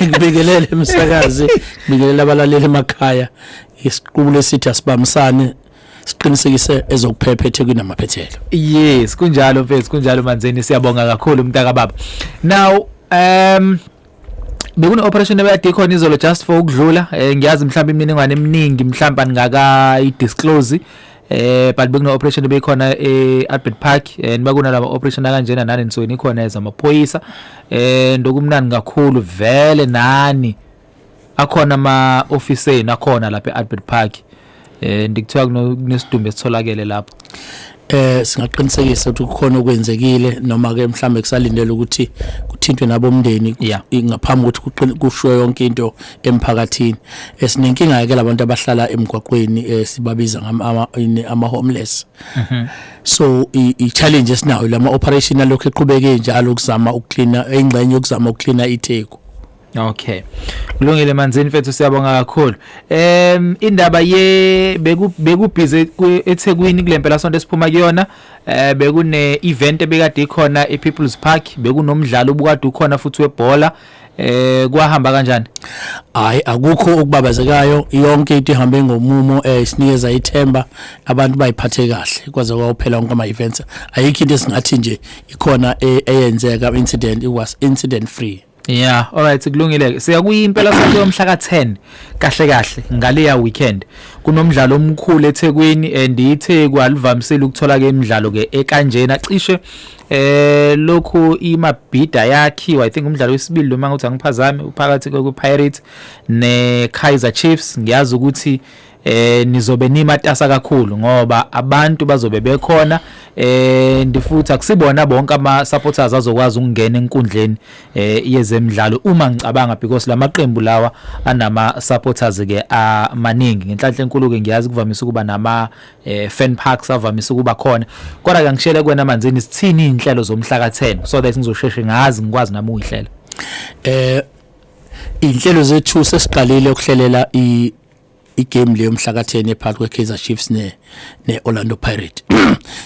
Ngibingelele emsakazi, ngibingelele abalaleli emakhaya. Isiqubulo esithi asibambisane siqinisekise ezokuphepha eThekwini namaphethelo. Yes, kunjalo mfethu, kunjalo Manzini, siyabonga kakhulu mntaka baba. Now bekune operation ebeyade ikhona izolo just for ukudlula. Ngiyazi mhlawumbe imininingwane eminingi mhlawumbe aningaka i-disclose, but bekune operation ebeyikhona e-Albert Park and bakunalama operation akanjena nani nisuke nikhona ezamaphoyisa, ndokumnandi kakhulu vele nani akhona ama office enu akhona lapha e-Albert Park, ndikuthiwa kunesidumbu esitholakele lapho. Singaqinisekisa ukuthi kukhona okwenzekile noma ke mhlambe kusalindele ukuthi kuthintwe nabomndeni ngaphambi ukuthi kushiwe yonke into emphakathini. Esinenkinga ke labantu abahlala emgwaqweni, sibabiza ama homeless. So i challenge esinayo lama operation alokho eqhubeke njalo ukuzama ukucleana, ingxenye yokuzama ukucleana iTheku. Okay. Kulungile Manzini mfethu, siyabonga kakhulu. Indaba ye bekubhize eThekwini kulempela sonto esiphuma kuyona, bekune event ebekade ikhona ePeople's Park, bekunomdlalo obukade ukhona futhi webhola. Kwahamba kanjani? Hayi, akukho okubabazekayo, yonke into ihambe ngomumo, sinikeza ithemba abantu bayiphathe kahle kwaze kwaphela wonke ama events. Ayikho into esingathi nje ikhona eyenzeka incident, it was incident free. Yeah, all right, kulungile. Siya kuyimpela sonto yomhla ka10 kahle kahle ngaleya weekend. Kunomdlalo omkhulu eThekwini and iTheku alivamisile ukuthola ke imidlalo ke ekanjena cishe lokhu iMabhida yakhiwa. I think umdlalo wesibili noma ngathi angiphazami uphakathi kwe Pirates ne Kaizer Chiefs. Ngiyazi ukuthi nizobe nimatasa kakhulu ngoba abantu bazobe bekhona, ndifuthi akusibona bonke ama supporters azokwazi ukungena enkundleni yezemidlalo uma ngicabanga, because lamaqembu lawa anama supporters ke amaningi. Ngenhlanhla enkulu ke ngiyazi kuvamise ukuba nama fan parks avamise ukuba khona, kodwa ke ngishele kuwena Manzini, sithini inhlelo zomhla ka10 so that ngizosheshe ngazi ngikwazi nami uyihlela? Inhlelo zethu sesiqalile ukuhlelela igame leyo mhla ka10 ephakathi kweKaizer Chiefs ne Orlando Pirates.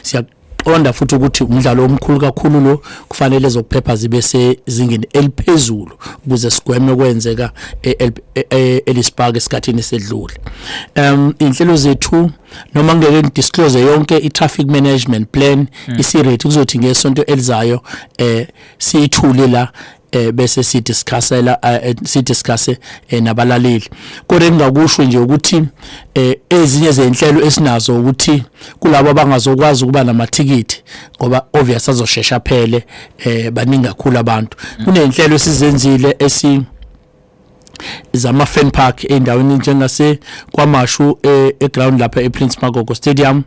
Siyaqonda futhi ukuthi umdlalo omkhulu kakhulu lo, kufanele ezokuphepha zibe sezingeni eliphezulu ukuze sigweme kwenzeka e-Ellis Park esikhathini esedlule. Inhlelo zethu, noma ngeke ngidisclose yonke i-traffic management plan, isi-ready, kuzothi ngesonto elizayo siyithule la bese sidiscussela sidiscuss nabalaleli. Kodwa engingakusho nje ukuthi ezinye zezinhlelo esinazo ukuthi kulabo abangazokwazi ukuba namathikithi, ngoba obvious azoshesha phele, baningi kakhulu abantu, kunenhlelo esizenzile esi zama fan park endaweni njengase KwaMashu, eground lapha ePrince Magogo Stadium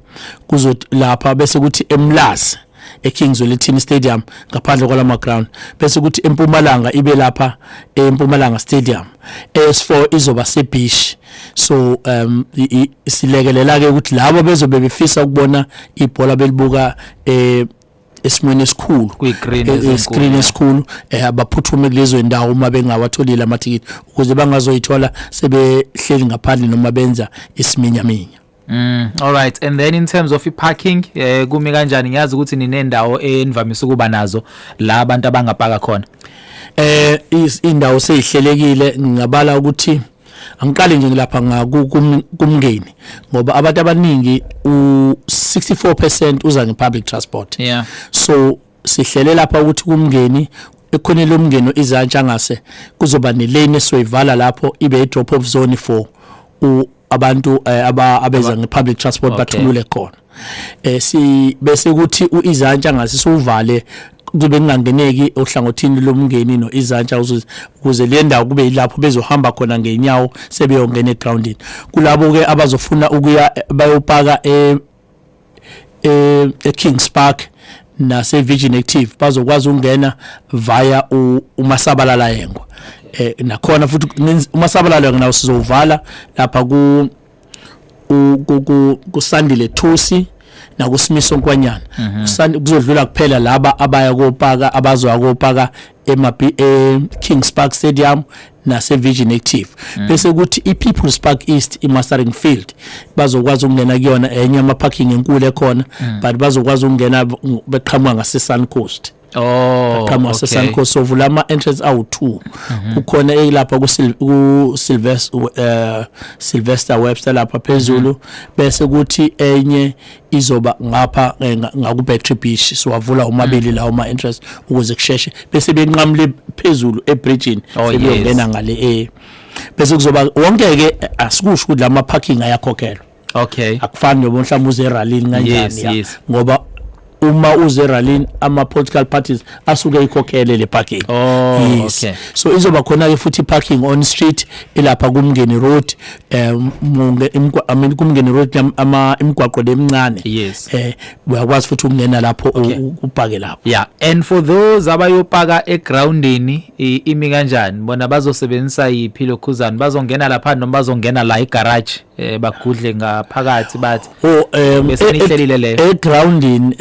kuzothi lapha, bese kuthi eMlazi eKing Zwelithini Stadium ngaphandle kwalama ground, bese kuthi eMpumalanga ibe lapha eMpumalanga Stadium, AS4 izoba sebeach. So silekelela ke ukuthi labo bezobe befisa ukubona ibhola belibuka esimweni esikhulu Kwi-screen ezinkulu, screen esikhulu, abaphuthume kulezo ndawo uma bengawatholile amathikithi ukuze bangazoyithola sebehleli ngaphandle noma benza isiminyaminya. All right. And then in terms of i-parking, kumi kanjani? Ngiyazi ukuthi ninendawo enivamise ukuba nazo la abantu abangapaka khona. Indawo seyihlelekile. Ngingabala ukuthi angiqale nje ngilapha ngaku kumngeni ngoba abantu abaningi u64% uza ngepublic transport. So sihlele lapha ukuthi kumngeni, ekhoneni lomngeno izantshangase, kuzoba nelane esizoyivala lapho ibe i-drop off zone for abantu abeza nge-public transport bathulule khona. Si bese kuthi uizantshangase siwuvale kube kungangeneki ohlangothini lomngeni noizantsha ukuze le ndawo kube yilapho bezohamba khona ngenyawo sebeyongena egroundini. Kulabo ke abazofuna ukuya bayopaka e Kings Park nase Virgin Active bazokwazi ukungena via uMasabalala Yengwa. Nakhona futhi uMasabalala Yengwa nawo sizovala lapha ku kuSandile Thusi nakuSimiso Nkwanyana. Kuzodlula kuphela laba abaya kopaka, abazoya kopaka emabi e Kings Park Stadium nase Virgin Active. Bese kuthi iPeople's Park East, iMastering Field, bazokwazi ukungena kuyona, enye ama parking enkulu ekhona, but bazokwazi ukungena beqhamuka ngase Sun Coast. Oh, Qhamuka okay. seSunco. Sovula ama entrance awu2. Kukhona elapha ku Sylvester Webster lapha phezulu, bese kuthi enye izoba ngapha ngaku Battery Beach. Siwavula omabili lawo ma entrance ukuze kusheshe, bese benqamule phezulu ebridgeini, sebeyongena ngale bese kuzoba wonke ke. Asikusho ukuthi lama parking ayakhokhelwa. Akufani noba mhlawumbe uze eralini kanjani, ya. Ngoba uma uze eralini, ama political parties asuke ikhokhele le parking. Oh, okay. So izoba khona ke futhi parking on street ilapha kuMngeni Road, I mean kuMngeni Road, ama imigwaqo lemncane. Uyakwazi futhi ukungena lapho, upake lapho. Yeah, and for those abayopaka egroundini, imi kanjani? Bona bazosebenzisa yiphi lokhuzana? Bazongena lapha noma bazongena la egarage, bagudle ngaphakathi bathi? Oh, Bese nihlelile leyo. Egroundini,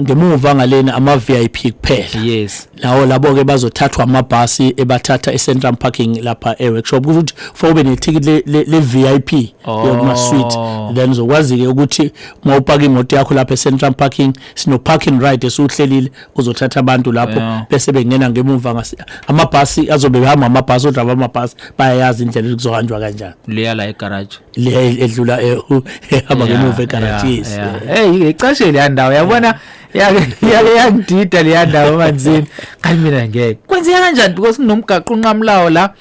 ngemuva ngalena, ama VIP kuphela. Lawo labo ke bazothathwa amabhasi ebathatha eCentral Parking lapha eworkshop, kusho ukuthi kufanele ube nethikithi le VIP yokuma suite. Then uzokwazi ke ukuthi uma upaka imoto yakho lapha eCentral Parking, sino parking ride esuhlelile, uzothatha abantu lapho, bese bengena ngemuva ngase amabhasi azobe behamba, amabhasi odriver amabhasi bayayazi indlela ekuzohanjwa kanjani. Leya la egarage. Le edlula, ehamba ngemuva egarage, yes. Hey, icashe leya ndawo, yabona, yake yangidida leya ndawo Manzini. Kanti mina ngeke. Kwenzeka kanjani? Because kunomgaqo unqamulawo la.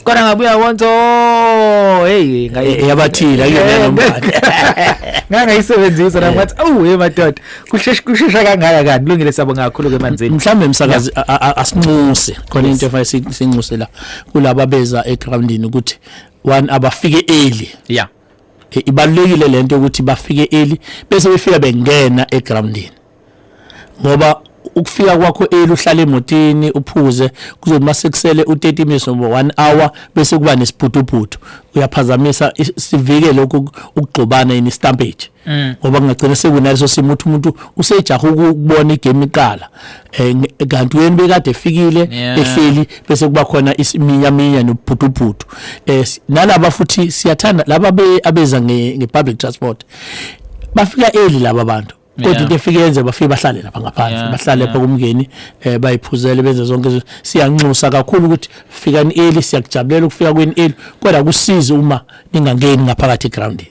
Kodwa ngabuya wonke, oh hey, ngayi Yabathile akuyona nomngane. Ngangayisebenzisa nami, ngathi awu hey madoda, kushesha kushesha kangaka kanti lungile. Siyabonga kakhulu ke, Manzini. Mhlambe msakazi, asinxuse khona into efanele sinxuse la kulaba beza egroundini ukuthi one, abafike early. Ibalulekile lento ukuthi bafike early, bese befika bengena egroundini, ngoba ukufika kwakho early, uhlale emotini, uphuze, kuzothi masekusele u30 minutes noma 1 hour bese kuba nesibhudubhudu, uyaphazamisa. Sivike lokhu ukugxobana in stampede, ngoba kungagcina sekunaleso simo ukuthi umuntu usejaha ukubona igame iqala, kanti uyena bekade efikile, ehleli, bese kuba khona isiminyaminya nobhudubhudu. Nalaba futhi siyathanda laba abeza nge public transport, bafika early laba bantu, kodwa into efike yenze bafike bahlale lapha ngaphandle, bahlale lapha kuMngeni, bayiphuzele, benze zonke Siyanxusa kakhulu ukuthi fikani early. Siyakujabulela ukufika kweni early, kodwa kusize uma ningangeni ngaphakathi egroundini.